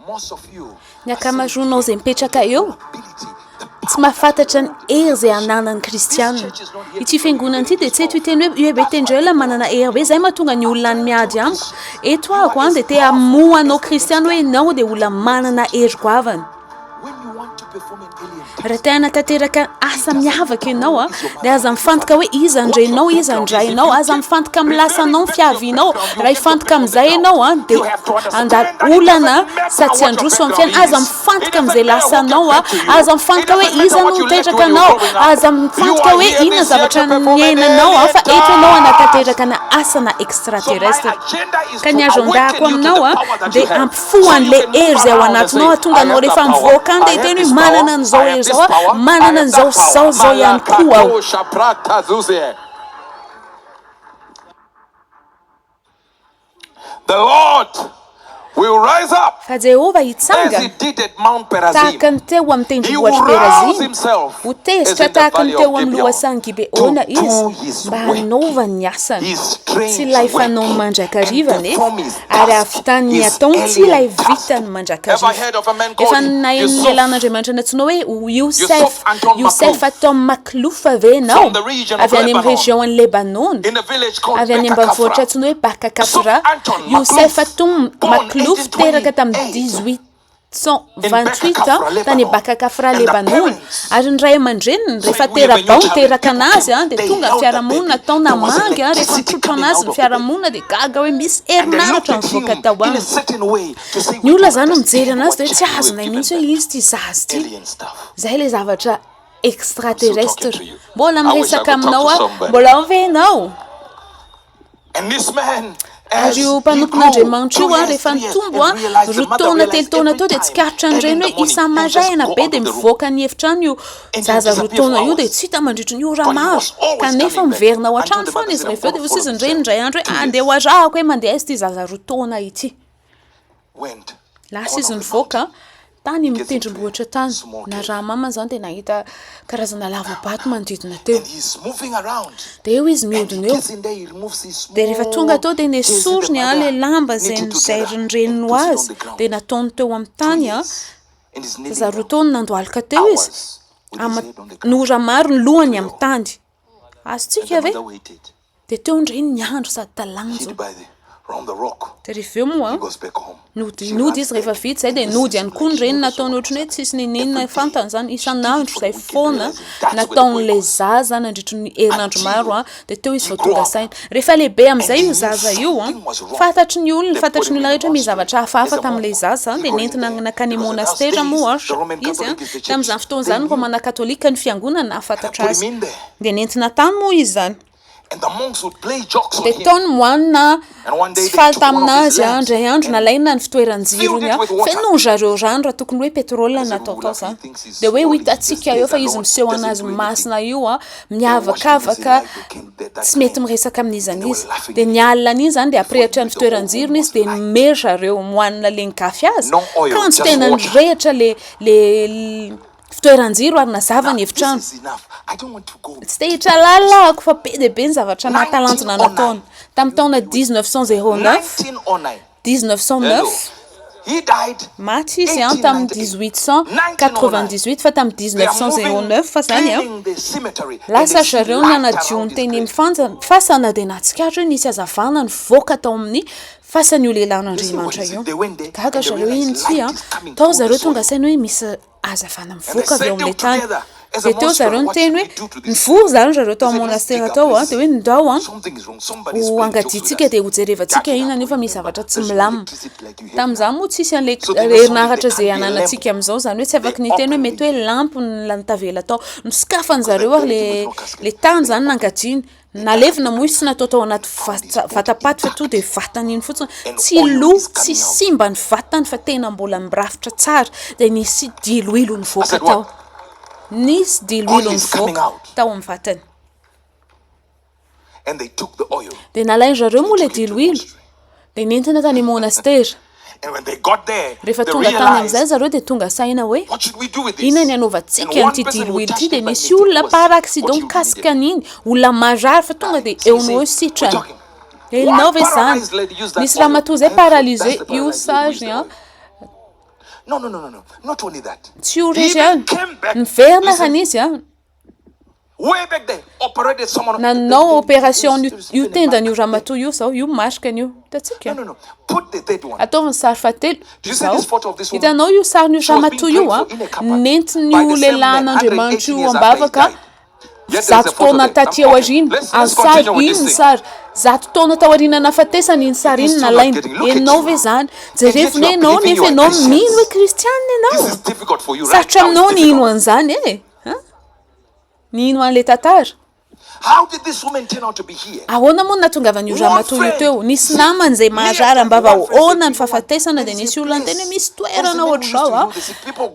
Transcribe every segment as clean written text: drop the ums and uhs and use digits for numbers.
Ny ankamaroanao izay mipetraka eo, tsy mahafantatra ny hery izay ananan'ny kristiana. Ity fiangonana ity dia tsy eto hiteny hoe UEB Tendrel manana hery be, izay mahatonga ny olona any miady amiko. Eto aho an dia te hamoha anao kristiana hoe ianao dia olona manana hery goavana. Raha te hanatanteraka asa miavaka ianao a, dia aza mifantoka hoe iza ny reninao, iza ny rainao, aza mifantoka amin'ny lasanao, ny fiavianao. Raha hifantoka amin'izay ianao a, dia handalo olana sady tsy handroso amin'ny fiainana. Aza mifantoka amin'izay lasanao a, aza mifantoka hoe iza no niteraka anao, aza mifantoka hoe inona zavatra niainanao a, fa eto ianao hanatanteraka na asa na extraterrestre. Ka ny agenda-ko aminao a, dia ampifoha an'ilay hery izay ao anatinao hahatonga anao rehefa mivoaka any dia hiteny hoe manana an'izao hery izao aho, manana an'izao sy izao izao ihany koa aho. The Lord will rise up Fa Jehovah as he hitsangana did at Mount tahaka Perazim. ny teo amin'ny He will tendrombohitr'i rouse Perazima, himself ho as tezitra in the tahaka ny valley of teo amin'ny Gibeon lohasahan'i to Gibeona do izy, his mba work, hanaovany ny asany. his Tsy strange ilay work, fanaony and mandrakariva anefa, perform his ary task, hahavitany ny his ataony tsy ilay alien task. vitany Ever mandrakariva. heard of a man Efa called naheno ny Yusuf? lehilahin'Andriamanitra nantsoina hoe Yusuf Youssef, Anton Youssef Makhlouf Atom Makhlouf ve ianao? from the region of Avy any amin'ny Lebanon, région an'i Lebanona, in a village called avy any Beka ambanivohitra Kafra. antsoina hoe Baka Yusuf Kafra, Anton Youssef Makhlouf, Atom born Makhlouf teraka tamin'ny 1828 in Beka 1828 Kafra, tany Lebanon, Baka Kafra, and the Lebanona, parents ary ny ray aman-dreniny said, rehefa We have a new tera-bao child, and niteraka people anazy came. dia They tonga ny held the fiarahamonina baby. tao There was namangy, rehefa electricity nitrotro coming anazy out ny of the baby. fiarahamonina dia gaga hoe misy And they looked herinaratra at nivoaka him tao in a aminy. certain way to say, Ny We olona don't izany mijery understand anazy what dia hoe tsy child we've azonay given mihitsy hoe birth iza ity zaza to. ity. Alien stuff. Izay ilay zavatra I'm still talking extraterrestre. to you. Mbola I wish I miresaka could talk aminao to aho. somebody. Mbola ao ve ianao? And this man, Ary as io he grew, mpanompon'Andriamanitra two io, years, rehefa three years, nitombo, and realized the roa mother taona, telo realized taona every teo, dia time, tsikaritra ny early in reny the hoe morning, he would just isa-maraina go be out dia of the room mivoaka ny efitrano io and he would zaza roa disappear for taona io, dia hours. tsy hita mandritry ny ora But he maro. was always Kanefa coming back miverina ao until an-trano the foana mother izy said, I'm rehefa eo, gonna dia hoy follow izy ny this reniny child. indray andro hoe Two andeha years. ho arahako hoe mandeha aiza ity zaza roa taona ity. Went Lasa corner izy of the nivoaka mountain. tany He amin'ny gets into a tendrombohitra tany. small Na cave. raha mamany izany dia nahita karazana lava-bato manodidina teo. And he's moving around. Dia eo izy And he mihodina eo. gets in there, he removes his Dia rehefa tonga small tao dia jersey the nesoriny mother ilay lamba izay knitted together nozairin'ny reniny and ho puts it on azy the ground. dia nataony teo amin'ny Two tany. years. And he's kneeling Zaza roa down. taona nandohalika teo izy. Hours with his Ama- head on the ground. Ny ora maro ny lohany amin'ny Prayer. tany. And Azontsika the ve? mother waited. Dia teo indray ny andro sady talanjona. Hid by the round the rock. Dia rehefa avy eo moa He goes back home. nody She nody runs izy rehefa back vita izay and dia listens nody ihany like koa ny she reniny never saw nataony what ohatran'ny was hoe happening. tsisy n'inon'inona Every day fantany izany she did it isan'andro for the izay weekend, foana realizing that's where the boy nataon'ilay goes. zaza nandritry ny herinandro maro Until an, dia teo izy he vao grew tonga up saina. Rehefa lehibe and amin'izay he io knew zaza io an, something was wrong. fantatry ny olona, They put fantatry him ny in olona the rehetra hoe misy monastery zavatra as hafahafa a tamin'ilay monk. zaza He dia got in nentina there nankany because in those monastera days moa the Roman izy an, Catholic is the church. tamin'izany fotoana They izany knew. Romana Katolika ny fiangonana And they nahafantatra put him azy. in there. Dia nentina tany moa izy izany. Dia tao ny moanina tsy faly tamin'azy, indray andro nalaina ny fitoeran-jirony, feno zareo rano raha tokony hoe pétrole no natao tao izany. Dia hoe ho hitantsika eo fa izy miseho an'azy masina io, miavakavaka, tsy mety miresaka amin'iza n'iza. Dia ny alina an'iny izany dia ampirehitra ny fitoeran-jirony izy dia nomery zareo moanina ilay nigafy azy, kanjo tena nirehitra ilay ilay Fitoeran-jiro ary nazava ny efitrano. Tsy te hiditra lalina aho fa be dia be ny zavatra nahatalanjona nataony. Tamin'ny taona 1909, 1909, maty izy an tamin'ny 1898 fa tamin'ny 1909 fa zany an, lasa ry zareo nanadio ny teny amin'ny fasana dia nahatsikaritra hoe nisy hazavana nivoaka tao amin'ny fasan'io lehilahin'Andriamanitra io. Gaga ry zareo iny ity an, tao zareo tonga saina hoe misy hazavana mivoaka avy eo amin'ilay tany. Dia teo zareo niteny hoe, nivory izany zareo tao amin'ny monastera tao an, dia hoe ndao an, ho angadiantsika dia hojerevantsika inona nefa misy zavatra tsy milamina. Tamin'izany moa tsisy an'ilay herinaratra izay ananantsika amin'izao, izany hoe tsy afaka ny hiteny hoe mety hoe lampy no tavela tao. Nosokafan'ny zareo ary ilay ilay tany izany nangadiany. Nalevina moa izy tsy natao tao anaty vata-paty fa tonga dia vatany iny fotsiny, tsy lo, tsy simba ny vatany fa tena mbola mirafitra tsara, dia nisy diloilo nivoaka tao, nisy diloilo nivoaka tao amin'ny vatany. Dia nalain-dry zareo moa ilay diloilo Dia nentina tany monastera. Rehefa tonga tany amin'izay zareo dia tonga saina hoe, inona ny hanaovantsika an'ity diloilo ity? Dia nisy olona par accident nikasika an'iny, olona marary fa tonga dia eo no eo sitrana. Henonao ve izany? Nisy ramatoa izay paralysé, io sary an. Tsy io irery ihany. Niverina raha nisy an. Nanao opération io tendany io ramatoa io zao, io marikany io. Hitantsika? Ataovy ny sary fahatelo. Izao. Hitanao io sarin'io ramatoa io an, nentin'io lehilahin'Andriamanitra io am-bavaka 100 taona taty aoriana. Azo sary, iny ny sary. 100 taona taoriana nahafatesany iny sary iny nalaina. Henonao ve izany? Jerevo ne ianao nefa ianao mino hoe kristianina ianao. Sarotra aminao ny hino an'izany e. Ny hino an'ilay tantara. Ahoana moa no nahatongavan'io ramatoa io teo? Nisy namany izay maharary am-bava ahoana ny fahafatesana dia nisy olona niteny hoe misy toerana ohatr'izao a.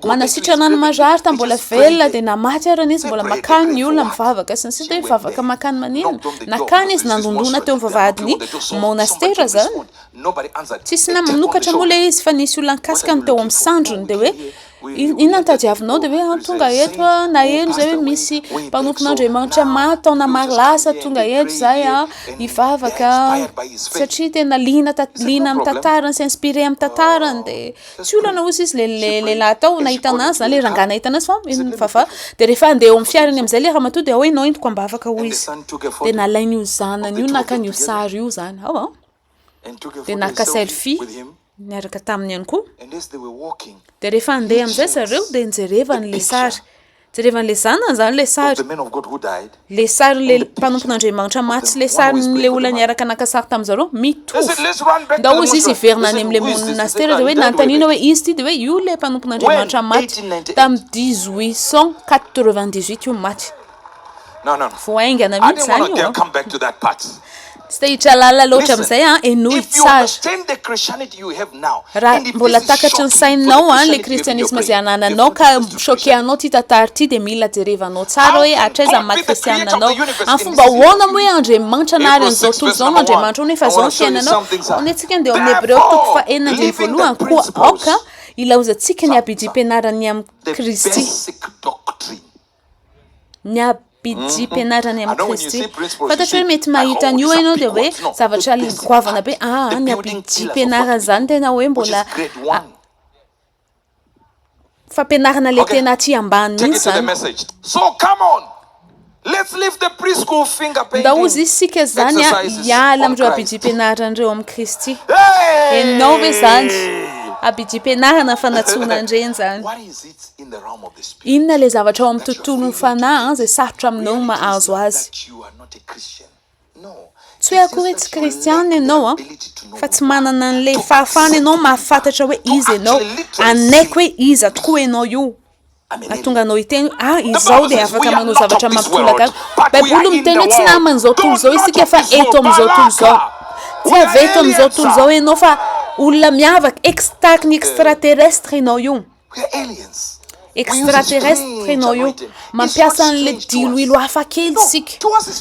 Manasitrana ny marary tamin'ny mbola velona dia na maty ary izy mbola makany ny olona mivavaka sy ny sisa dia mivavaka makany maninona? Nakany izy nandondona teo amin'ny vavahadin'ny monastera izany. Tsisy nanokatra moa ilay izy fa nisy olona nikasika ny teo amin'ny sandriny dia hoe Inona no tadiavinao? Dia hoe ah, tonga eto aho, naheno izay hoe misy mpanompon'Andriamanitra maty taona maro lasa tonga eto izahay ah, hivavaka satria tena liana liana amin'ny tantarany sy inspiré amin'ny tantarany dia tsy olana hozy izy le le lehilahy tao nahita anazy zany le rangahy nahita anazy fa mivavaha dia rehefa handeha eo amin'ny fiarany amin'izay le ramatoa dia ao ianao entiko am-bavaka hoy izy dia nalain'io zanany io naka an'io sary io zany ao an. Dia naka selfie niaraka taminy ihany koa. Dia rehefa handeha amin'izay zareo dia nijerevany ilay sary. Jerevan'ilay zanany izany ilay sary. Ilay sarin'ilay mpanompon'Andriamanitra maty sy ilay sarin'ilay olona niaraka naka sary tamin'izareo mitovy. Ndao hozy izy hiverina any amin'ilay monastera dia hoe nanontaniana hoe iza ity dia hoe io ilay mpanompon'Andriamanitra maty tamin'ny 1898 io maty. Vao haingana mihitsy izany io an. Tsy te hiditra lalina loatra amin'izay an, henoy tsara. Raha mbola takatry ny sainao an ilay kristianisma izay anananao ka choqué anao ity tantara ity dia mila jerevanao tsara hoe hatraiza ny maha kristianina anao. Amin'ny fomba ahoana moa hoe Andriamanitra nahary an'izao tontolo izao no Andriamanitra ao nefa izao ny fiainanao? Ao anie tsika andeha ao amin'ny Hebreo toko fahenina andininy voalohany koa aoka hilaozantsika ny abidim-pianaran'ny amin'i Kristy. Ny abidim-pianarany amin'i Kristy. Fantatro hoe mety mahita an'io ianao dia hoe zavatra goavana be. Ah, ny abidim-pianarana izany tena hoe mbola fampianarana ilay tena aty ambany mihitsy izany. Ndao hozy isika izany hiala amin'ireo abidim-pianarana ireo amin'i Kristy. Henonao ve izany? Abidim-pianarana fanatsoana an'ireny izany. Inona ilay zavatra ao amin'ny tontolon'ny fanahy izay sarotra aminao ny mahazo azy? Tsy hoe akory hoe tsy kristiana ianao an, fa tsy manana an'ilay fahafahana ianao mahafantatra hoe iza ianao, hanaiky hoe iza tokoa ianao io. Hahatonga anao hiteny hoe ah, izaho dia afaka manao zavatra mampitolagaga. Baiboly miteny hoe tsy naman'izao tontolo izao isika fa eto amin'izao tontolo izao. Tsy avy eto amin'izao tontolo izao ianao fa olona miavaka, ex-tahaka ny extraterrestre ianao io. Extraterrestre ianao io. Mampiasa an'ilay diloilo hafa kely isika.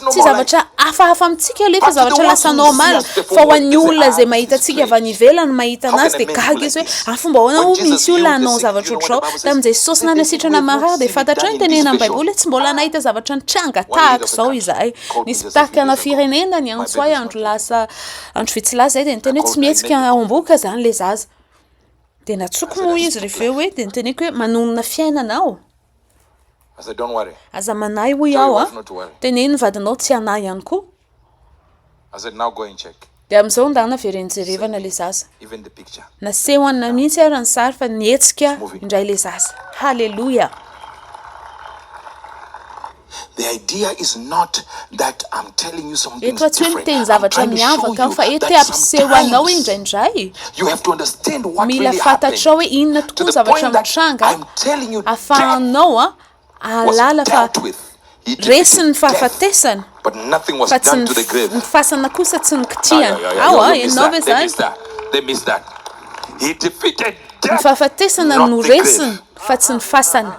Tsy zavatra hafahafa amintsika aloha fa zavatra lasa normal. Fa ho an'ny olona izay mahita antsika avy any ivelany mahita anazy dia gaga izy hoe ah fomba ahoana moa misy olona hanao zavatra ohatr'izao. Tamin'i Jesosy nanasitrana marary dia fantatrao ny tenenina amin'ny Baiboly hoe tsy mbola nahita zavatra nitranga tahaka izao izahay. Nisy mpitarika ana firenena niantso ahy andro lasa andro vitsy lasa izay dia niteny hoe tsy mihetsika ao am-bohoka izany ilay zaza. Dia natsoko moa izy rehefa eo hoe dia noteneniko hoe manonona fiainana aho. Aza manahy hoy aho a. Teneno ny vadinao tsy hanahy ihany koa. Dia amin'izao ndana avereno jerevana ilay zaza. Nasehony mihitsy ary ny sary fa nihetsika indray ilay zaza. Haleloia! Eto aho tsy hoe miteny zavatra miavaka aho fa eto te hampiseho anao hoe indraindray mila fantatrao hoe inona tokoa ny zavatra mitranga ahafahanao hahalala fa resy ny fahafatesana fa tsy ny fasana kosa tsy nikitihana. Ao an, henonao ve izany? Ny fahafatesana no resiny fa tsy ny fasana.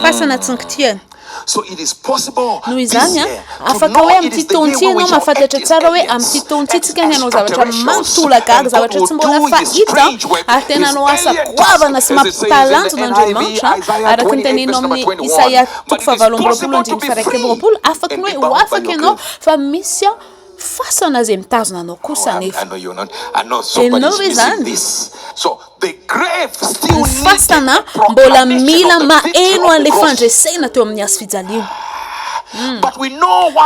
Fasana tsy nikitihana. Noho izany, afaka hoe amin'ity taona ity ianao mahafantatra tsara hoe amin'ity taona ity tsika ny hanao zavatra mampitolagaga, zavatra tsy mbola fahita, ary tena hanao asa goavana sy mampitalanjona Andriamanitra, araka ny tenenao amin'ny Isaia toko fahavalo amby roapolo andininy faha-21, afaka ny hoe ho afaka ianao fa misy fasana izay mitazona anao kosa anefa. Henonao ve izany? Ny fasana mbola mila maheno an'ilay fandresena teo amin'ny hazo fijaliana.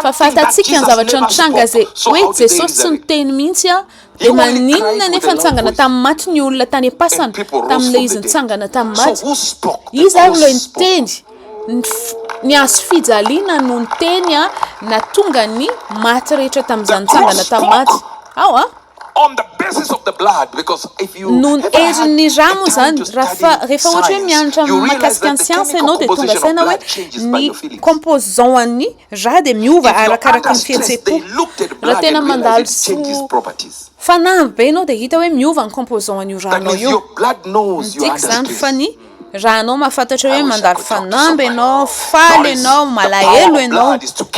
Fa fantatsika ny zavatra nitranga izay hoe Jesosy tsy niteny mihitsy an, dia maninona nefa nitsangana tamin'ny maty ny olona tany am-pasana tamin'ilay izy nitsangana tamin'ny maty? Iza ary ilay niteny? Ny hazo fijaliana no niteny an, nahatonga ny maty rehetra tamin'izany nitsangana tamin'ny maty. Ao an! Noho ny herin'ny rà moa izany, raha fa rehefa ohatra hoe mianatra mahakasika ny siansa ianao dia tonga saina hoe ny composant an'ny rà dia miova arakaraky ny fihetseham-po. Raha tena mandalo fanamby be ianao dia hita hoe miova ny composant an'io rànao io. Midika izany fa ny Raha anao mahafantatra hoe mandalo fanamby ianao, faly ianao, malahelo ianao,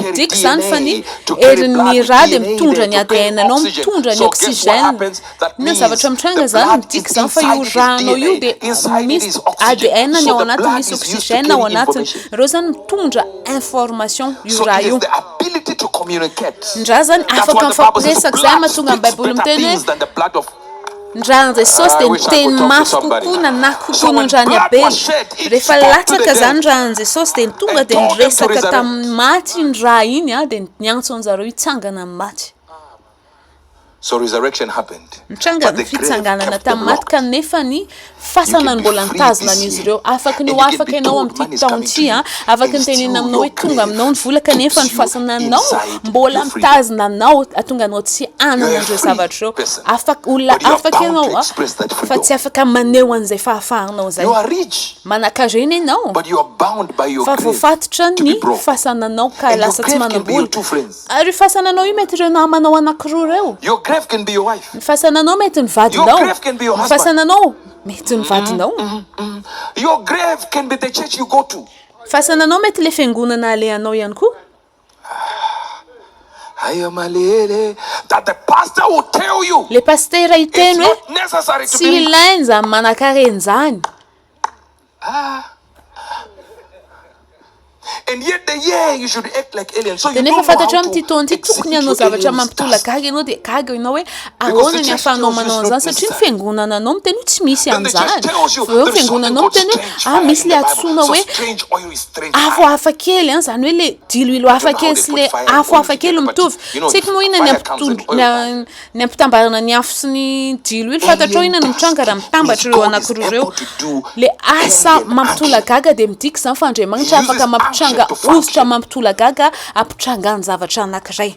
midika izany fa ny herin'ny rà dia mitondra ny ADN anao, mitondra ny oxygène. Inona ny zavatra mitranga izany? Midika izany fa io rànao io dia misy ADN ny ao anatiny, misy oxygène ao anatiny. Ireo izany mitondra information io rà io. Ny rà izany afaka mifampiresaka, izay no mahatonga ny baiboly miteny hoe. Ny ran'i Jesosy dia niteny mafy kokoa, nanahy kokoa noho ny ran'i Abela. Rehefa latsaka izany ny ran'i Jesosy dia tonga dia niresaka tamin'ny maty iny ra iny dia niantso an'zareo hitsangana amin'ny maty. Nitranga ny fitsanganana tamin'ny maty kanefa ny fasana no mbola nitazona an'izy ireo. Afaky ny ho afaka ianao amin'ity taona ity, afaky ny tenenina aminao hoe tonga aminao ny vola kanefa ny fasana anao mbola mitazona anao hahatonga anao tsy hanana an'ireo zavatra ireo. Afaka, olona afaka ianao fa tsy afaka maneho an'izay fahafahanao izay. Manankarena ianao fa voafatotra ny fasananao ka lasa tsy manam-bola. Ary io fasananao io mety ireo namanao anankiroa ireo. Ny fasananao mety ny vadinao. Ny fasananao mety ny vadinao. Fasananao mety ilay fiangonana alehanao ihany koa. Ilay pasitera hiteny hoe tsy ilaina izany manankarena izany. Dia nefa fantatrao amin'ity taona ity tokony hanao zavatra mampitolagaga ianao dia gaga ianao hoe ahoana ny ahafahanao manao an'izany satria ny fiangonana anao miteny hoe tsy misy an'izany. Avy eo ny fiangonanao miteny hoe ah misy ilay antsoina hoe afo hafa kely an, izany hoe ilay diloilo hafa kely sy ilay afo hafa kely mitovy. Tsy haiko moa inona ny ampitondra Ny ampitambarana ny afo sy ny diloilo, fantatrao inona no mitranga raha mitambatra ireo anankiroa ireo? Ilay asa mampitolagaga dia midika izany fa Andriamanitra afaka mampitranga hoditra mampitolagaga hampitrangany zavatra anankiray.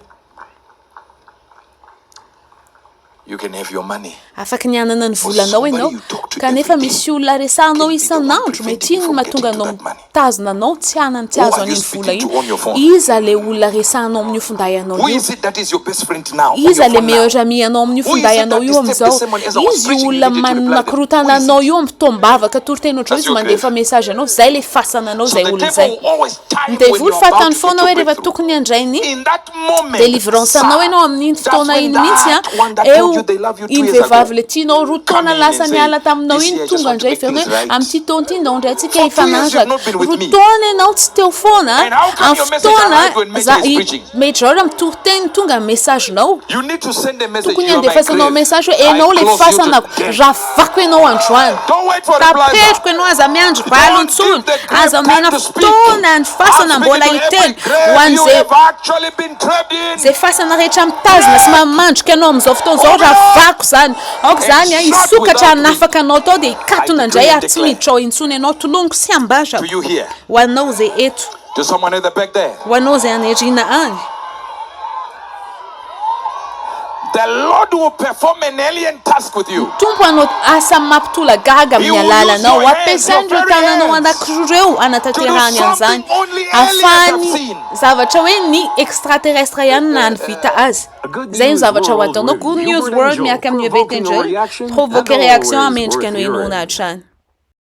Afaka ny hanana ny volanao ianao, kanefa misy olona resahanao isan'andro, mety iny no mahatonga anao mitazona anao tsy hanana tsy hahazo an'iny vola iny. Iza ilay olona resahanao amin'io finday anao io? Iza ilay meilleur ami anao amin'io finday anao io amin'izao? Iza io olona manakorontana anao io amin'ny fotoam-bavaka toriteny ohatr'izao izy mandefa message anao, izay ilay fasana anao izay olona izay. Ny devoly fantany foana hoe rehefa tokony handray ny Délivrance anao ianao amin'iny fotoana iny mihitsy an, eo iny vehivavy le tianao roa taona lasa niala taminao iny tonga indray hiverina hoe amin'ity taona ity ndao indray tsika hifanaraka, roa taona ianao tsy teo foana an, amin'ny fotoana za i Major mitory teny tonga ny message nao, tokony handefasanao message hoe enao le fasanako, ravako ianao androany, taperiko ianao aza miandry valo intsony, aza omena fotoana ny fasana mbola hiteny ho an'izay izay fasana rehetra mitazona sy mamandrika anao amin'izao fotoana izao ravako izany, aoka izany an hisokatra hanafaka anao tao dia hikatona indray ary tsy miditra ao intsony ianao, toloniko sy ambarako ho anao izay eto, ho anao izay any aoriana any. The Lord will perform an alien task with you. Ny Tompo hanao asa mampitolagaga He amin'ny will use alalanao. your hands, your Ho ampiasainy ireo very tananao hands, anankiroa ireo to do hanatanterahany an'izany. something only aliens have Ahafahany seen. zavatra hoe ny extraterrestre ihany no nahavita azy. Good Izay no News zavatra ho World ataonao. with Good News Hubert World Angel, miaraka amin'i Hubert provoking a Angel. reaction and Provoquer réaction always mendrika worth ny henoina hearing. hatrany.